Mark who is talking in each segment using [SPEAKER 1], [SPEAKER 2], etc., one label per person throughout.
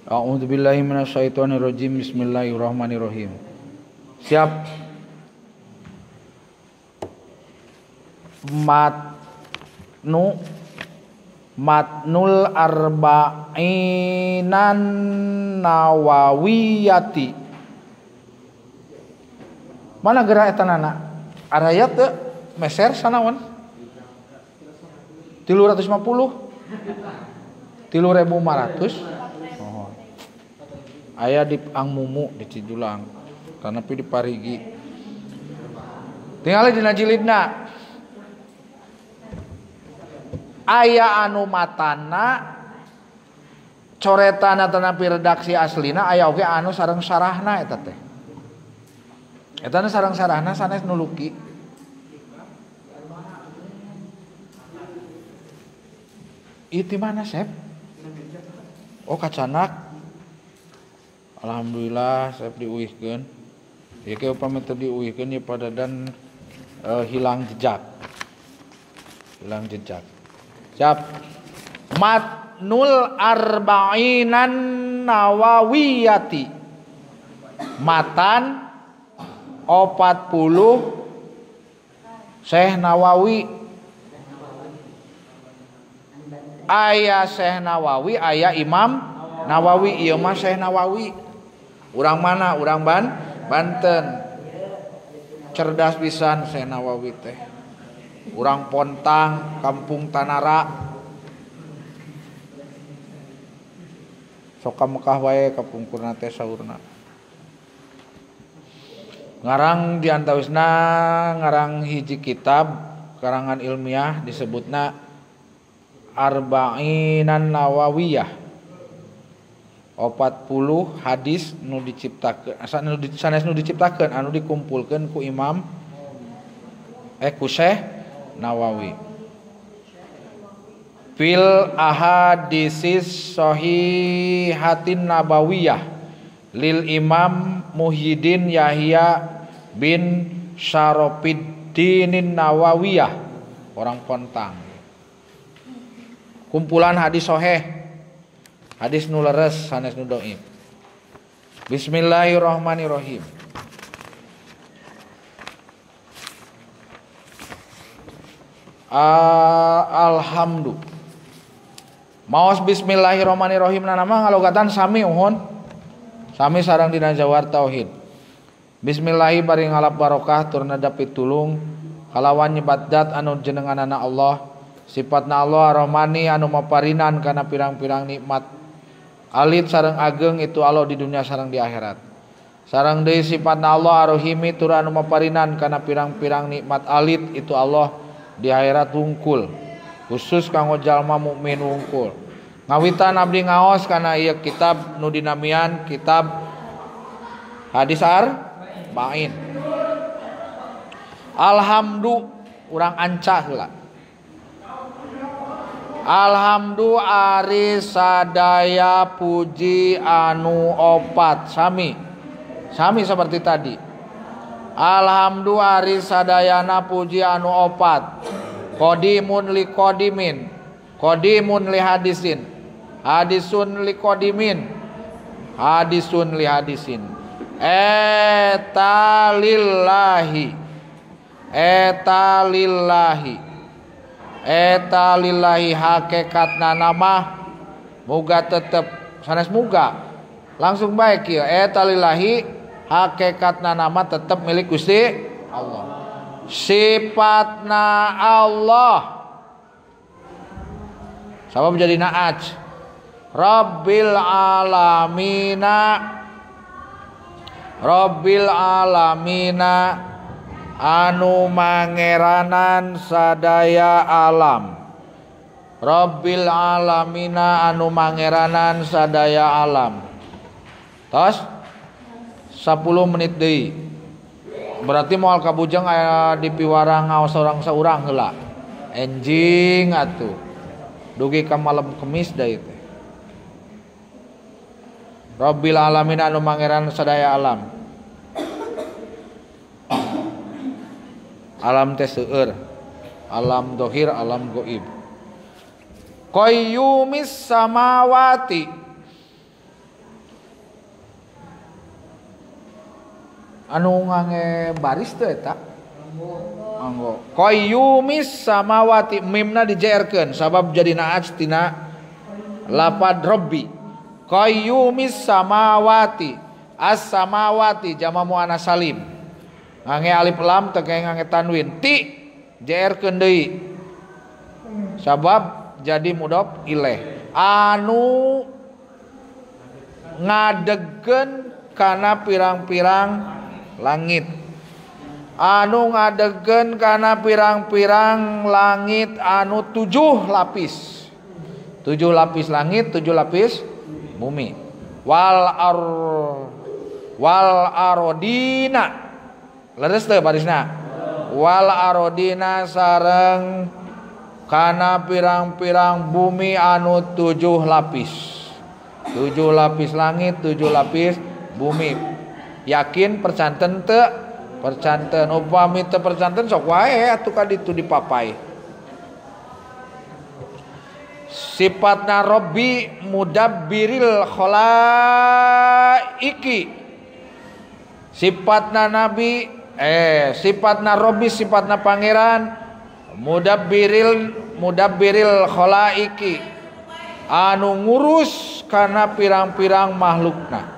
[SPEAKER 1] A'udzubillahi minasyaitonirrajim. Bismillahirrahmanirrahim. Siap. Matnul Arba'inan Nawawiyati. Mana gerak eta nana? Araya teu meser sanaon? 350. 3.500. Oh. Aya di Angmumu di Cijulang. Tanapi di Parigi. Tingali dina jilidna. Aya anu matana coretana tanapi redaksi aslina, aya oge anu sareng sarahna eta teh. Eta nu sareng sarahna sanes nuluki. Ieu ti mana, Sep? Oh, kacanak. Alhamdulillah Sep diuihkeun. Ieu ke upami teu diuihkeun ieu padadan hilang jejak. Hilang jejak. Siap. Matnul Arba'inan Nawawiyati. Matan 40 Syekh Nawawi. Aya Syekh Nawawi, aya Imam Nawawi. Ieu mah Syekh Nawawi. Urang mana? Urang Banten. Cerdas pisan Syekh Nawawi teh. Urang Pontang, Kampung Tanara. Sok ka Mekah wae kapungkurna teh saurna. Ngarang di antawisna ngarang hiji kitab karangan ilmiah disebutna Arba'inan Nawawiyah. 40 hadis nu diciptakeun, sanes nu diciptakeun anu dikumpulkeun ku Imam ku Syekh Nawawi. Fil ahadisis sahihatin nabawiyah lil Imam Muhyiddin Yahya bin Syarafiddinin Nawawiyah, orang Pontang. Kumpulan hadis sahih, hadis nu leres sanes nu dhaif. Bismillahirrahmanirrahim. Alhamdulillah. Maos bismillahirrahmanirrahim nama ngalogatan sami uhun. Sami sareng dina jawar tauhid. Bismillahi bari ngalap barokah tur nada pitulung kalawan nyebat dat anu jenenganana Allah. Sifatna Allah Ar-Rahmani anu maparinan kana pirang-pirang nikmat alit sareng ageng itu Allah di dunia sareng di akhirat. Sareng deui sifatna Allah Ar-Rahimi tur anu maparinan kana pirang-pirang nikmat alit itu Allah di akhirat wungkul, khusus kanggo jalma mukmin wungkul. Ngawitan abdi ngaos kana ieu kitab nu dinamian kitab Hadis Arba'in. Alhamdu urang anca heula. Alhamdu ari sadaya puji anu opat sami. Sami seperti tadi. Alhamdu ari sadayana puji anu opat. Qadimun li qadimin, qadimun li hadisin, hadisun li qadimin, hadisun li hadisin. Eta lillahi, eta lillahi, eta lillahi hakikatna nama muga tetep sanes muga langsung baik ya. Eta lillahi hakikatna nama tetep milik Gusti Allah. Sifatna Allah sabab jadi naaj Rabbil alamina, Rabbil alamina anu mangeranan sadaya alam. Rabbil alamina anu mangeranan sadaya alam. Tos 10 menit deui. Berarti moal kabujeng aya di piwarang ngaos orang saurang heula. Enjing atuh. Dugi ka malam Kemis deui teh. Rabbil alamin anu mangeran sadaya alam. Alam teh seueur. Alam dohir, alam goib. Qayyumis samawati. Anu ngange baris teu eta? Anggo. Qayyumis samawati mimna dijeerkeun sabab jadi naaj tina lapad robbi. Qayyumis samawati as samawati jama muannas salim. Ngange alif lam teu ngange tanwin. Ti jeerkeun deui. Sabab jadi mudhof ilaih. Anu ngadegkeun kana pirang-pirang langit. Anu ngadegkeun kana pirang-pirang langit anu 7 lapis. 7 lapis langit, 7 lapis bumi. Wal arodina. Leres teu barisna? Wal arodina sareng kana pirang-pirang bumi anu 7 lapis. 7 lapis langit, 7 lapis bumi. Yakin percanten teu? Percanten. Upami teu percanten sok wae atuh ka ditu dipapai. Sifatna Robbi mudabbiril khalaiki. Sifatna Nabi sifatna Robbi, sifatna Pangeran mudabbiril khalaiki, anu ngurus kana pirang-pirang makhlukna.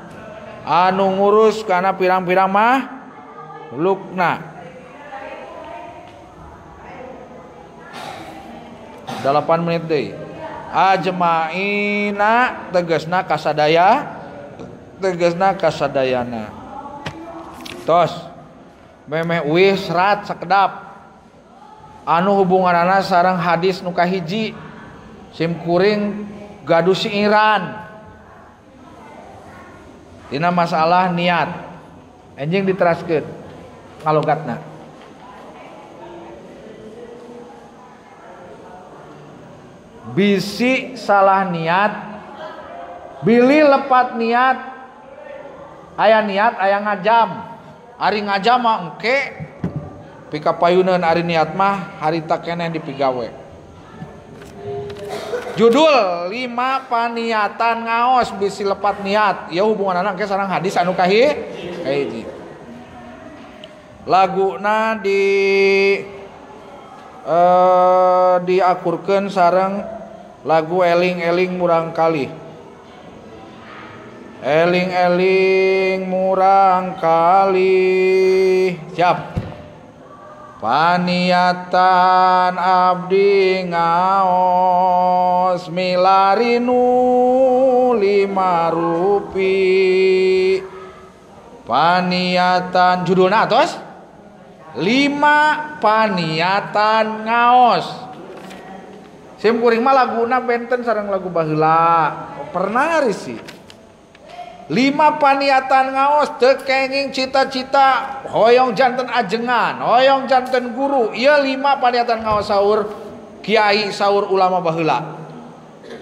[SPEAKER 1] Anu ngurus kana pirang-pirang makhlukna. 8 menit deui. Ajmaina tegasna kasadaya, tegasna kasadayana. Tos memeh uih serat sakedap anu hubunganana sareng hadis nu kahiji sim kuring gaduh siiran dina masalah niat. Enjing diteraskeun ngalogatna. Bisi salah niat, bilih lepat niat, aya niat aya ngajam. Ari ngajam mah engke pikapayuneun, ari niat mah harita keneh dipigawe. Judul 5 paniatan ngaos bisi lepat niat. Ya hubunganana engke sareng hadis anu kahiji. Laguna di diakurkeun sareng lagu eling-eling murang kali. Eling-eling murang kali. Siap. Paniatan abdi ngaos milarinu 5 rupi. Paniatan judulna atos 5 paniatan ngaos. Sim kuring mah laguna benten sareng lagu baheula. Pernah sih. 5 paniatan ngaos teu kenging cita-cita hoyong janten ajengan, hoyong janten guru. Ieu 5 paniatan ngaos saur kiai, saur ulama baheula.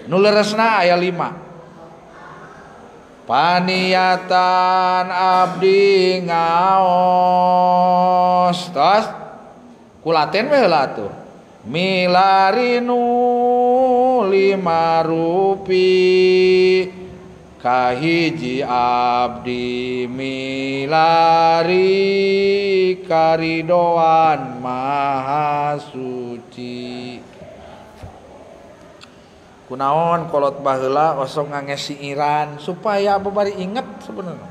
[SPEAKER 1] Nu leresna aya 5. Paniatan abdi ngaos. Tos kulaten we heula atuh. Milarinu 5 rupi. Kahiji abdi milari karidoan maha suci. Kunaon kolot baheula osok ngange siiran supaya babari inget sebenarnya.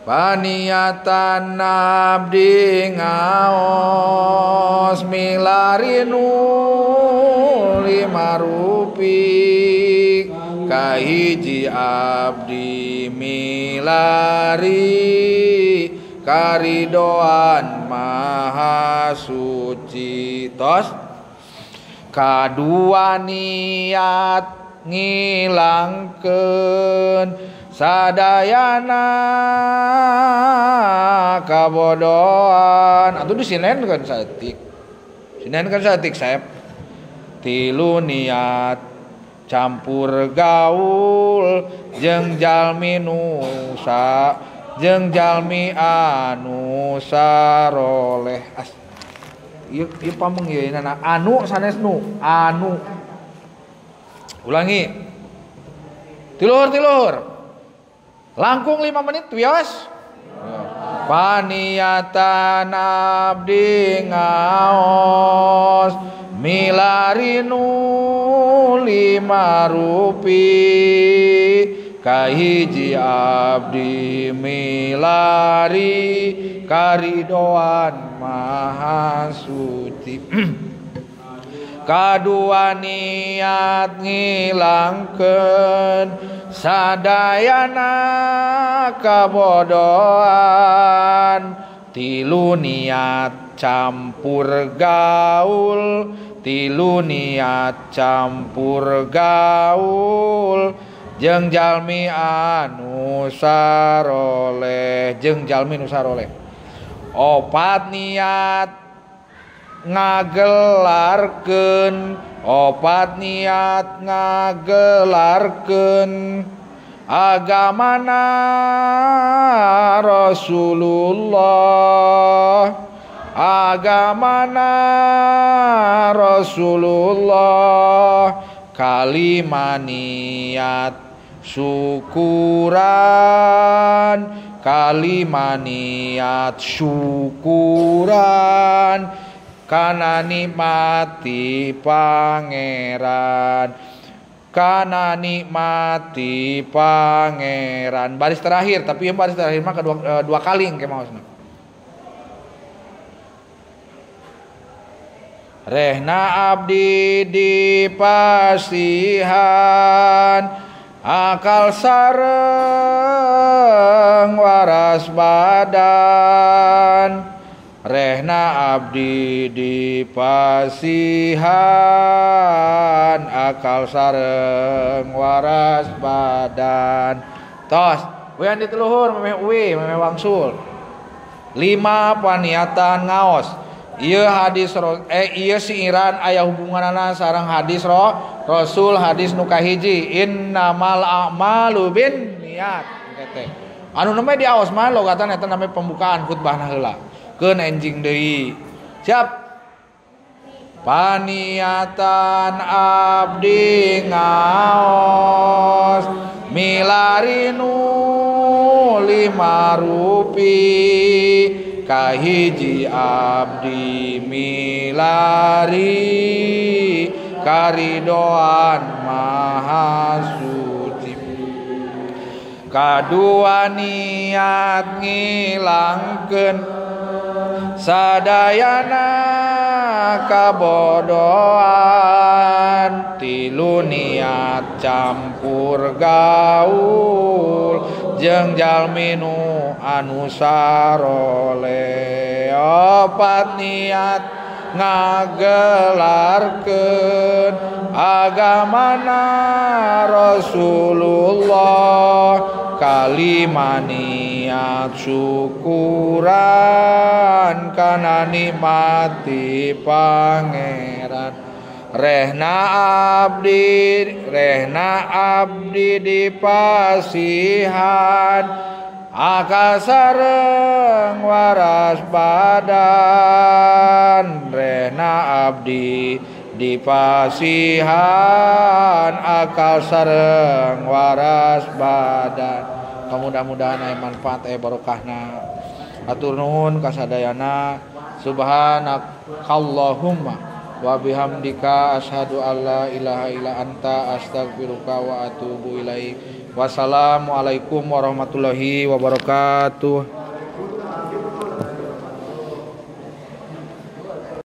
[SPEAKER 1] Paniatan abdi ngaos milarinu 5 rupi. Kahiji abdi milari karidoan maha suci. Tos kadua niat ngilangkeun sadayana kabodohan. Atuh disinen kan saeutik. Sinen kan saeutik saep. 3 niat campur gaul jeung jalmi nusa jeung jalmi anu saroleh. As ieu ieu pameng ieu nana anu sanes nu anu. Ulangi. Tiluhur tiluhur. Langkung 5 menit wios. Paniatan abdi ngaos milari nu lima rupi kahiji abdi milari karidoan maha suci. Kadua niat ngilangkeun sadayana kabodohan, tilu niat campur gaul, tilu niat campur gaul jeung jalmi anu saroleh, jeung jalmi nu saroleh. Opat niat ngagelarkeun, opat niat ngagelarkeun agamana Rasulullah, agamana Rasulullah. Kalima niat syukuran, kalima niat syukuran kana nikmati pangeran, kana nikmati pangeran. Baris terakhir, tapi yang baris terakhir mah kedua dua kali engke maosna. Rehna abdi dipasihan akal sareng waras badan, rehna abdi dipasihan akal sareng waras badan. Tos, wean diteluhur memeh uwi memeh wangsul. 5 paniatan ngaos. Ieu hadis ieu siiran aya hubunganana sareng hadis Rasul, hadis nu kahiji innamal a'malu binniyat teh. Anu nembe diaos mah logatan eta name pembukaan khutbahna heula. Keun enjing deui. Siap. Paniatan abdi ngaos milari nu lima rupi kahiji abdi milari karidoan maha suci. Kadua niat ngilangkeun sadayana kabodohan, tilu niat campur gaul jeung jalmi nu anu saroleh. Opat niat ngagelarkeun agamana Rasulullah, kalima niat syukuran kana nikmati pangeran. Rehna abdi dipasihan akal sareng waras badan, rehna abdi dipasihan akal sareng waras badan. Mudah-mudahan aya manfaat aya barokahna. Atur nuhun kasadayana. Subhanakallahumma wa bihamdika asyhadu alla ilaha illa anta astaghfiruka wa atubu ilaik. Wassalamualaikum warahmatullahi wabarakatuh.